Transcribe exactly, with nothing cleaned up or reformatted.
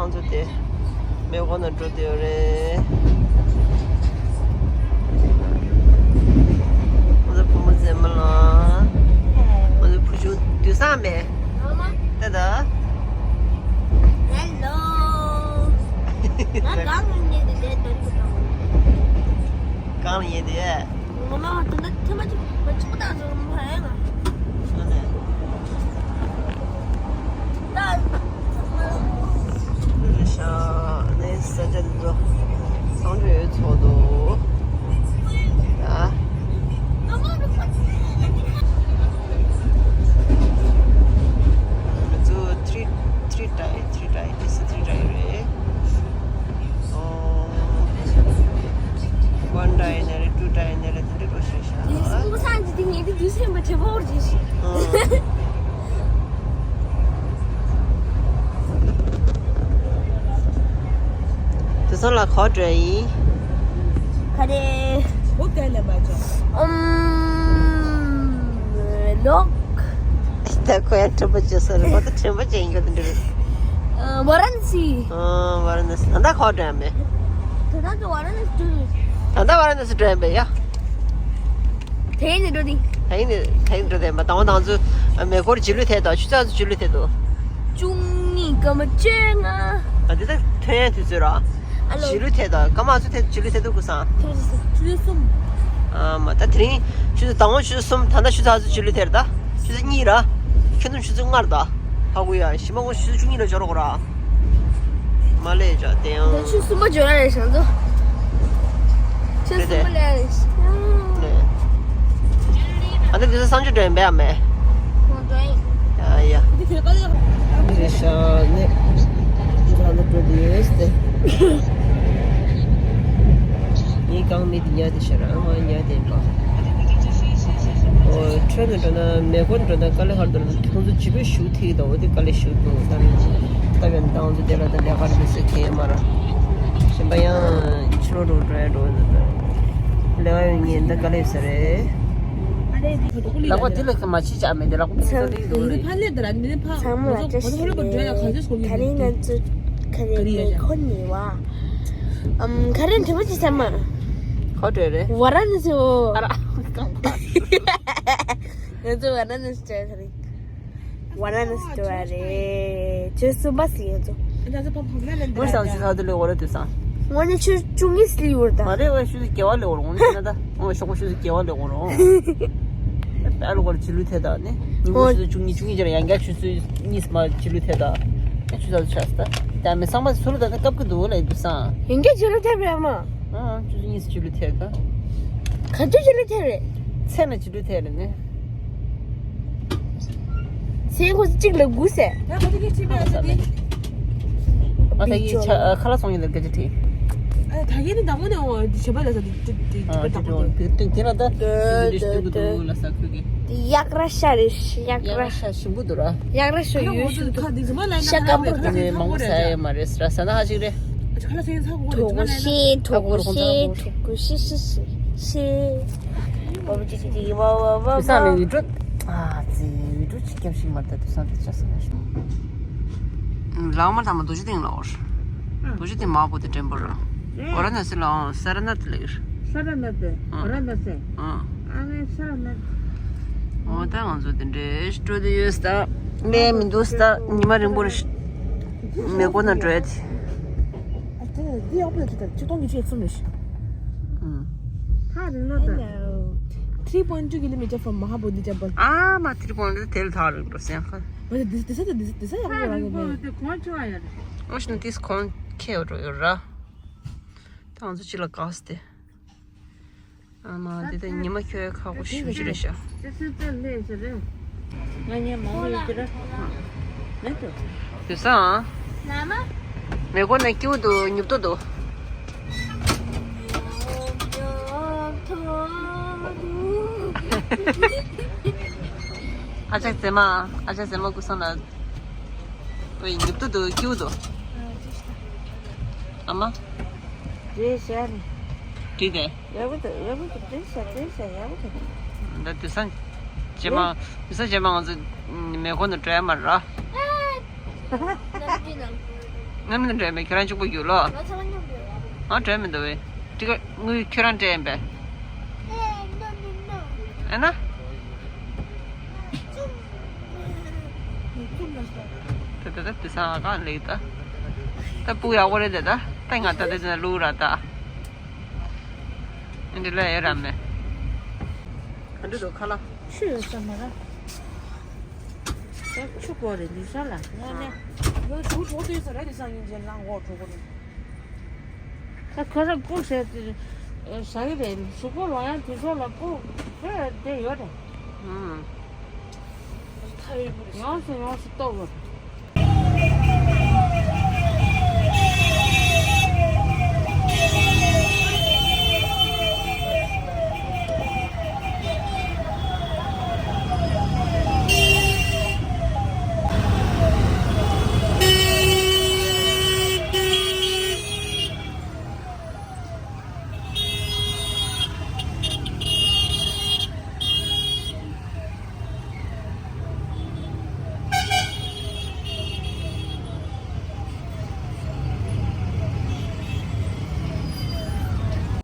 ང་ཚོ་དེ་མེ་འཁོར་ནང་འགྲོ་བསྡད་ཡོད་རེད། ང་ཚོ་བུ་མོ་མཛེས་མ་ལ། ང་ཚོ་བུ་ཆུང་དུས་སང་མེད། ད་ད། ཧེ་ལོ། ང་གང་ཡིན་ནས་དེ་འདྲའི་འདོན་གྱི་འདུག་གང་ལ་ཡིན་དེ། ང་མ་དེ་འདྲ་ཐེངས་མ་གཅིག་མ་གཅིག་པ་དང་ཟེར་མ་ཧེ་ང་། ད། རེད་ཤག་ནས་ས་ཆ་འདི་ཚོ་གསང་སྤྱོད་ཡོད་ཚོགས་འདུག་ད། ང་ཚོ་ཐི་རི་ཐི་རི་ཌའི་ཐི་རི་ཌའི་ཨེ་སི་ཐི་རི་ཌའི་རེད། ཨོ། ཝན་ཌའི་ནས་རེད། ཊུ་ཌའི་ནས་རེད། དེ་འདྲ་འགྲོ་ཤེས་ཤག་སྐུ་སངས་ཀྱི་དེ་ངས་དེ་དུས་སེམས་པ་དྲན་པ་འོར་གྱིས། ཨོ། དེ་ཚོ་ལ་ག་པར་འགྲོ་ཡིན། ག་རེ། ཨུམ། ལོག་ད་ཁོ་ཡང་དྲན་པ་བརྗེད་ས་རེད། ཁོ་ད་དྲན་པ་བརྗེད་ཡིན་གྱི་འདི་འདྲ་རེད། ཨ། ཝ་ར་ཎ་སི། ཨ། ཝ་ར་ཎ་སི། ད་ལྟ་ག་པར་འགྲོ་ཡ་མེད། ད་ལྟ་གི་ཝ་ར་ཎ་སི་འགྲོ་རེད། ད་ལྟ་ཝ་ར་ཎ་སི་འགྲོ་ཡ་མེད་ཡ། དེ་ནས་འགྲོ་དེ། དེ་ནས་དེ་ནས་འགྲོ་དེ་མ་དང་པོ་དང་ཚོ་མེ་འཁོར་རྗེས་ལུས་ཐེབས་དང་ཆུ་ཚོད་ཚོ་རྗེས་ལུས་ཐེབས་དང་། བཅུ་གཉིས་སྐར་མ་བཅོ་ལྔ། ཨ། འདི་ད་ཐོན་ཡས་དུས་ཚོད་ར། ཨ་ལོ། རྗེས་ལུས་ཐེབས་དང་སྐར་མ་ཚོ་ཐེབས་རྗེས་ལུས་ཐེབས་དུས་སྐུ་སངས། ཆུ་ཚོད་གསུམ། ཨ་མ་ད་དེ་རིང་ཆུ་ཚོད་དང་པོ་ཆུ་ཚོད་གསུམ། ད་ལྟ་ཆུ་ཚོད་ཚོ་རྗེས་ལུས་ཐེབས་ད། ཆུ་ཚོད་གཉིས་ར། ཁྱོད་ཚོ་ཆུ་ཚོད་ལྔ་ར་ད། ཧ་གོ་ཡ། ཞི་མ་ངོ་ཆུ་ཚོད་བཅུ་གཉིས་ལ་འབྱོར་དགོས་ར། མ་ལས་ཅག་དེ་ཡང་། ཆུ་གསུམ་པ་འབྱོར་ར་རེད་ཤང་ཚོ། ཆུ་གསུམ་པ་ལས་རེད་ཤང་། ཨ་ནི་དེ་ཚོ་གསང་སྤྱོད་འགྲོ་ཡིན་པས་ཨ་མས། ཡ་ཡ། འདི་རེད་ཤག་ནི། འདི་ཚོ་ལ་འགྲོ་དུས་ཡོད་སྟེ། ངའི་རྐང་མི་འདི་ཉལ་བསྡད་ཤག་ར། ཨ་མ་ཉལ་བསྡད་པ། ཨོ། ཁྲོད་ནས་འགྲོ་ན། མེ་འཁོར་འགྲོ་ན་དཀའ་ལས་ཁག་འདུག་ཁོང་ཚོ་བྱིས་པའི་གཞུག་ཐིག་དང་འོ་དེ་དཀའ་ལས་ཞུ་འདུག་ད་ནི་ད་བན་ཏང་ཚོ་དེ་ལ་ད་ལས་ཀ་རེད་ཟེར་མཁན་མ་ར། གཞན་པ་ཡང་ཕྱི་ལོགས་འགྲོ་འགྲོ་ཡ་འགྲོ་འདུག་ལས་ཀ་ཡོད་ངན་ད་དཀའ་ལས་ཟེར་རེད། ལག་པ་དེ་ལ་ཁ་མ་ཕྱི་ཅག་མེད་དེ་ལག་པ་ཚང་ཚང་རེད་འདུག་རེད། ཚང་མ་ལ་བཀྲ་ཤིས་བདེ་ལེགས། ད་རིང་ང་ཚོ་ག་རེ་མེ་འཁོར་ནས་བ། ཨམ། ག་རེ་འདྲི་བ་ཅི་ཟེར་མ། ག་རེ་རེད། ཝ་ར་ཎ་སི་འོ། ཨ་ར། ང་ཚོ་ཝ་ར་ཎ་སི་འགྲོ་ཡ་ད་རེད། ཝ་ར་ཎ་སི་འགྲོ་ཡ་རེད། ཆུ་ཚོད་གསུམ་པ་ཟིན་ཡོད་ཚོ། ངོ་སང་ཆུ་ཚོད་དུ་ལེ་འོ་ར་དུ་སང་། ངོ་ནི་ཆུ་བཅུ་གཉིས་སླེབས་ཡོད་ད། མ་རེད་བ། ཆུ་ཚོད་བརྒྱད་པ་ལེ་འོ་ར་ངོ་ནི་ན་ད། ཨོ། ཞོགས་པ་ཆུ་ཚོད་བརྒྱད་པ་ལེ་འོ་ར་ཨོ། ཨ་རོ་གོར་ཆི་ལུ་ཐེ་ད་ནི། ཉིན་གུང་ཆུ་ཚོད་བཅུ་གཉིས། བཅུ་གཉིས་ཅར་ཡང་བསྐྱར་ཆུ་ཚོད་གཉིས་མ་ཆི་ལུ་ཐེ་ད། ཨེ་ཆུ་ཚོད་ཆ་ས་ད། ད་མི་ཚང་མ་ཚུར་ད་ད་སྐབས་ཀྱི་འདུག་ལ་འདུག་སང་། ཡང་བསྐྱར་ཆི་ལུ་ཐེ་རེད་མ། ཨ། ཆུ་ཚོད་གཉིས་ཆི་ལུ་ཐེ་ད། ག་ཚོད་ཆི་ལུ་ཐེ་རེད། ཚེ་ན་ཆི་ལུ་ཐེ་རེད་ནི། སེ་ཁོ་གཅིག་ལ་དགུ་ཟེར། ད་ཁ་ཐུག་གི་ཕྱིན་པ་ཟེར་ཏེ། ཨ་ད་ཡི་ཆ་ཁ་ལག་སོང་ཡིན་ལ་སྐད་ཆ་དྲིས། ཨ་ད་གིན་ནི་དང་པོ་ནས་འོ་དེ་བྱེད་པ་ལ་ཟེར་ཏེ་དེ་དེ་ཨ་དེ་དེ་དེ་ལ་ད་དེ་དེ་ལ་ད་དེ་དེ་དེ་ལ་ས་ཁུལ་གི། དེ་ཡག་ར་ཤ་རེད། ཡག་ར་ཤ་ཞིམ་པོ་འདུག་ར། ཡག་ར་ཤ་ཡོད་ཤུ་དེ་ཁ་དེ་ཟི་མ་ལ་ཤ་སྐམ་པོ་དེ་ནས་མང་པོ་ཟ་ཡ་མ་རེད་ཟེར་ར། ཟ་ན་ཧ་ཅིག་རེད། ཁ་ལག་སེང་ཚ་གོ་རེད། ཐོག་གོ་ཤེ་ཐོག་གོ་ཤེ་ཐོག་གོ་ཤེ་ཤེ་ཤེ། བ་བ་ཅི་ཅི་ཅི་བ་བ་བ་བ། དུས་སང་ནས་ཡུལ་གྲུ། ཨ་ཙི། ཡུལ་གྲུ་ཅི་སྐྱབས་ཤིག་མར་ད་དུས་སང་དེ་ཆ་ས་ནས། ལའོ་མར་ད་མ་རྡོ་རྗེ་གདན་ལའོ། རྡོ་རྗེ་གདན་མ་བོ་དེ་དྲན་པོ་ར། ཝ་ར་ཎ་སི་ལའོ་ས་ར་ནཱ་ཐ་ལེགས། ས་ར་ནཱ་ཐ། ཝ་ར་ཎ་སི། ཨ་ངའི་ས་ར་ནཱ་ཐ། འོ་ད་ང་ཚོ་དེ་འདྲའི་འགྲོ་དེ་ཡོད་ས། ལས་མི་འདུག་ས། ཉི་མ་རིང་པོ་རེད། མེ་འཁོར་ནང་འགྲོ་ཡ་དེ། ཨ་དེ་འདི་ཡག་པོ་ཡོད་ད། ཆིག་སྟོང་ཉི་ཤུ་རྩ་གསུམ་རེད། ཨང་། ཧ་རིང་ལོ་ད། Hello. Three point two kilometer from Mahabodhi temple. ཨ་མ་three point two དེ་ལ་ཐག་རིང་འགྲོ་སེམས་ཁ། འོ་དེ་དེ་ས་དེ་དེ་ས་ཡག་པོ་རང་གི་མེད། ཁོང་ཆུང་ཡ་རེད། ཨོ་ཤི་ན་དེས་ཁོང་ཁེ་འགྲོ་ཡོད་ར། ད་ང་ཚོ་ཅི་ལ་ག་སྟེ། ཨ་མ་འདི་ད་ཉི་མ་ཁྱོད་ཁག་པོ་ཞུ་ཞུ་རེད་ཤག་ང་ཉལ་མང་པོ་ཡོད་ཀྱི་རེད། མེད་དོ། དུས་སང་། མེ་འཁོར་ནང་སྐྱིད་པོ་འདུག་ཉོབ་ཏོ་འདུག་ཨ་ཅག་མཛེས་མ། ཨ་ཅག་མཛེས་མ་སྐུ་སང་ལ། ཨོ་ཡ་ཉོབ་ཏོ་འདུག་སྐྱིད་པོ་འདུག་ཨ་མ། རེད་ཤག་འགྲིག་དེ། ཡག་པོ་འདུག་ཡག་པོ་འདུག་འགྲིག་ཤག་འགྲིག་ཤག་ཡག་པོ་འདུག་ད་དུས་སང་རྗེས་མ། དུས་སང་རྗེས་མ་ང་ཚོ་མེ་འཁོར་ནང་འགྲོ་ཡ་མ་རེད། ང་མི་འདྲ་མེད་ཁྱོད་རང་གཅིག་པོ་ཡོད་ལོ། ང་ཚང་མ་མཉམ་དུ་ཡོད། ཨ་འདྲ་མི་འདུག་བས། ཏི་ཀ་དངུལ་ཁྱོད་རང་སྤྲད་ཡིན་པས། ཨེ་ནོ་ནོ་ནོ། ཨེ་ན། ད་ད་ད་དེ་སང་ཨ་གང་ལེགས་ད། ད་སྤུ་ཡག་པོ་རེད་ད་ད། ད་ང་ད་ད་དེ་ན་ལུག་ར་ད། ཨ་འདི་ལ་ཡོད་ར་མེད། ཨ་འདི་དུ་ཁ་ལ། ཆུ་ཡོད་ས་མ་ར། ད་ཆུ་གོ་རེ་འདི་ས་ལ་ཡ་ནས། ང་ཆུ་གྲོགས་དེ་ས་ར་དེ་སང་ཡིན་ཅན་ལང་འོག་གྲོགས་པོ་རེད། ད་ཁ་ར་སྤུ་ཟེར་ཏེ་ཟ་གི་རེད། གཟུགས་པོ་ལོང་ཡང་དུས་ཚོད་ལ་སྤུ་ཁོས་བསྡད་ཡོད་རེད། ཨང་། ཡོངས་སུ་ཡོངས་སུ་ལྟོགས་ཡོད་རེད།